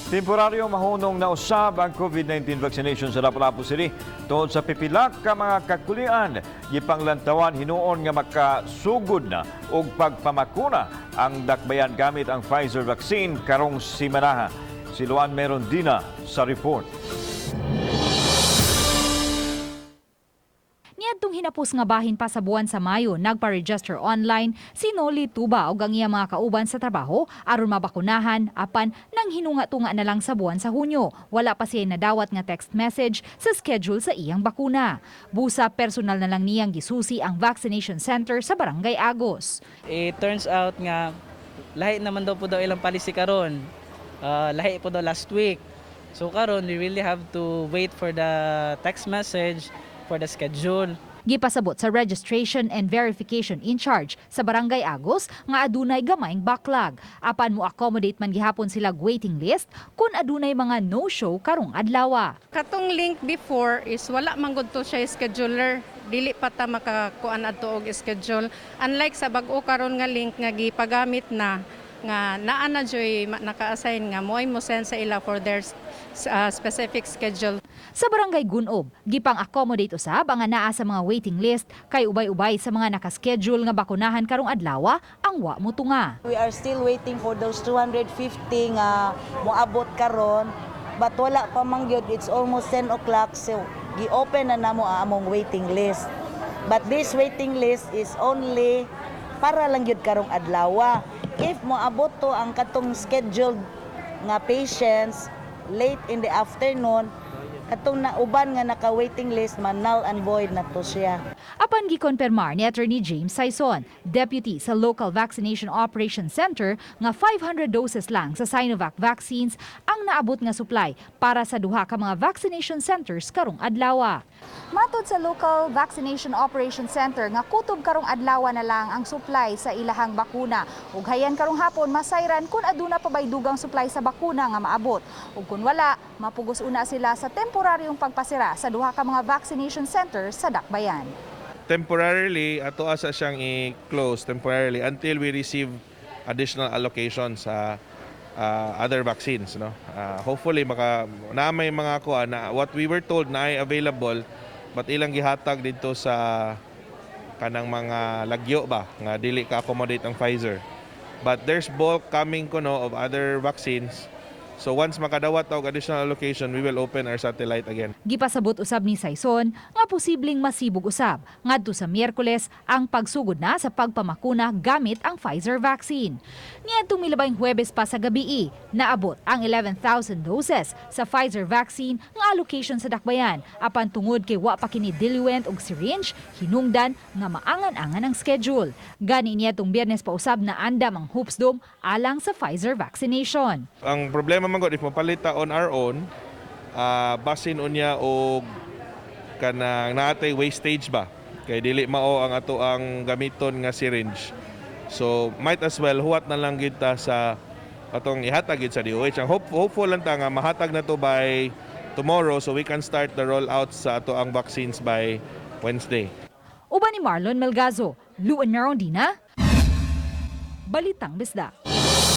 Temporaryo mahunong na usab ang COVID-19 vaccination sa Lapu-Lapu City tungod sa pipilak ka mga kakulian. Gipanglantawan hinuon nga makasugod na og pagpamakuna ang dakbayan gamit ang Pfizer vaccine karong simanaha. Si Luan Merondina sa report. Niadtong hinapos nga bahin pa sa buwan sa Mayo, nagpa-register online si Noli Tuba ug ang iyang mga kauban sa trabaho aron mabakunahan, apan nang hinunga-tunga na lang sa buwan sa Hunyo. Wala pa siya nadawat nga text message sa schedule sa iyang bakuna. Busa, personal na lang niyang gisusi ang vaccination center sa Barangay Agos. It turns out nga lahi naman daw po daw ilang policy karon. Lahi po daw last week. So karon, we really have to wait for the text message for the schedule. Gipasabot sa registration and verification in charge sa Barangay Agos nga adunay gamayng backlog. Apan mo accommodate man gihapon sila waiting list kung adunay mga no-show karong adlaw. Katong link before is wala man gud to siya scheduler. Dili pa ta makakuan adto og schedule. Unlike sa bag-o karon nga link nga gipagamit na nga naa na joy naka-assign nga mo'y mo send sa ila for their specific schedule. Sa Barangay Gunob, gipang-accommodate usab ang anaa sa mga waiting list kay ubay-ubay sa mga nakaschedule nga bakunahan karong adlaw ang wa motunga. We are still waiting for those 250 nga moabot karon, but wala pa man gyud. It's almost 10 o'clock, so gi-open na namo ang among waiting list. But this waiting list is only para lang gyud karong adlaw. If moabot to ang katong scheduled nga patients late in the afternoon, katong nauban nga naka-waiting list man, null and void na to siya. Apan gikonfirmar ni Attorney James Saison, deputy sa Local Vaccination Operations Center, nga 500 doses lang sa Sinovac vaccines ang naabot nga supply para sa duha ka mga vaccination centers karong adlaw. Matod sa Local Vaccination Operations Center nga kutob karong adlaw na lang ang supply sa ilahang bakuna. Ug hayan karong hapon masayran kung aduna pa bay dugang supply sa bakuna nga maabot. Ug kung wala, mapugos una sila sa temporaryong pagpasira sa duha ka mga vaccination centers sa Dakbayan. Temporarily, ato asa siyang i-close temporarily until we receive additional allocation sa other vaccines, no? Hopefully maka na may mga kuan na what we were told na ay available, but ilang gihatag dito sa kanang mga lagyo ba nga dili ka accommodate ang Pfizer, but there's bulk coming kuno of other vaccines. So once makadawat og additional allocation, we will open our satellite again. Gipasabot usab ni Saison nga posibleng masibog usab ngadto sa Miyerkules ang pagsugod na sa pagpamakuna gamit ang Pfizer vaccine. Niadtong milabayng Huwebes pa sa gabii, naabot ang 11,000 doses sa Pfizer vaccine nga allocation sa Dakbayan, apan tungod kay wa pa kini diluent og syringe, hinungdan nga maangan-angan ang schedule. Gani niadtong Biyernes pa usab na andam ang Hoops Dome alang sa Pfizer vaccination. Ang problema man gud, if mapalit ta on our own, basin unya og kanang naatay wastage ba, kay dili mao ang ato ang gamiton nga syringe. So might as well huwat na lang gid ta sa atong ihatag gid sa DOH. Ang hopeful lang ta nga mahatag na to by tomorrow so we can start the rollout sa ato ang vaccines by Wednesday. Uban ni Marlon Melgazo, Luan Merondina, Balitang Bisdak.